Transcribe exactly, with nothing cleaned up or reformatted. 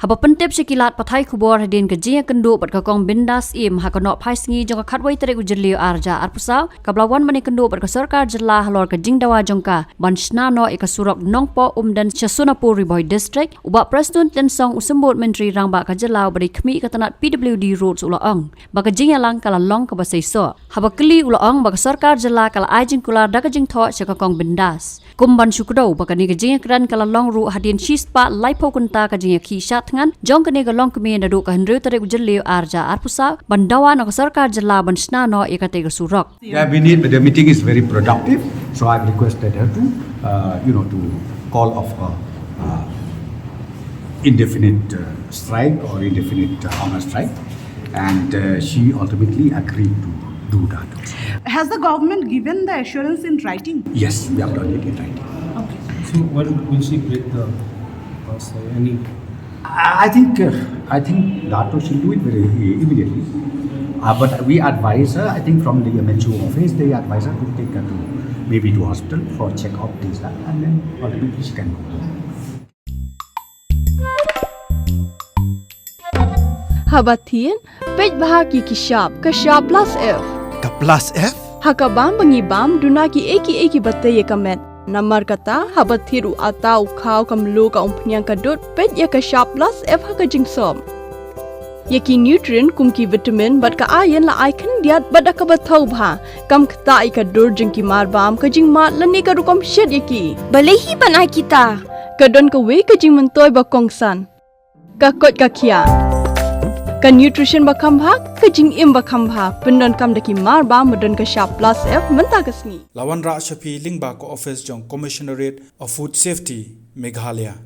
Haba pyntip sha ki lad pathai khubor hadien ka jingïakynduh bad ka Kong Bindas Syiem ha ka Nohphaisngi jong ka khatwei tarik u Jylliew arhajar arphew saw, kaba la wan ban ïakynduh bad ka sorkar jylla halor ka jingdawa jong ka ban shna noh ïa ka surok Nongpoh Umden sha Sonapur, Ri Bhoi District, u Bah Prestone Tynsong, u Symbud Myntri Rangbah ka jylla uba dei khmih ka tnat P W D Roads, u la ong ba ka jingïalang ka la long kaba seisoh. Haba kylli, u la ong ba ka sorkar jylla ka la ai jingkular da ka jingthoh sha ka Kong Bindas. Kum ban shu kdew ba kane ka jingïakren ka la long ruh hadien shispah laiphew kynta ka jingïakhih shad thngan jong kane ka longkmie naduh ka hynriew tarik u Jylliew arhajar arphew saw ban dawa na ka sorkar jylla ban shna noh ïa katei ka surok. Yeah, we need, the meeting is very productive, so I've requested her to, uh, you know, to call off a, uh, indefinite, uh, strike or indefinite, uh, hunger strike, and, uh, she ultimately agreed to do that. Has the government given the assurance in writing? Yes, we have done it in writing. Okay. So when will she break the fast? Any? I think, uh, I think Dato she'll do it very immediately. Uh, but we advise her, I think from the M H O office, they advise her to take her to, maybe to hospital for check-up, this, that, and then ultimately she can go home. Haba thied, peit bha ïa ki shap, ka shap plus F. Ka plus F? Ha ka bam ba ngi bam, duna kiei kiei kiba tei ïa ka met. Namar kata, haba thied u atta, u khaw, ka mluh, ka umphniang, ka dud, peit ïa ka shap plus F ha ka jingsop. Ïa ki nutrient kum ki vitamin bad ka iron la ai khyndiat bad da kaba thaw bha. Kam ktah ïa ka dur jong ki marbam, ka jingmad lane ka rukom shet ïa ki. Balei hi ban ai kita? Ka don kawei ka jingmyntoi ba kongsan. Ka koit ka khiah. Ka nutrition ba kham bha, ka jingim ba kham bha. Pyndonkam da ki marbam ba don ka shap plus F mynta ka sngi. La wanrah sha phi lyngba ka office jong Commissionerate of Food Safety, Meghalaya.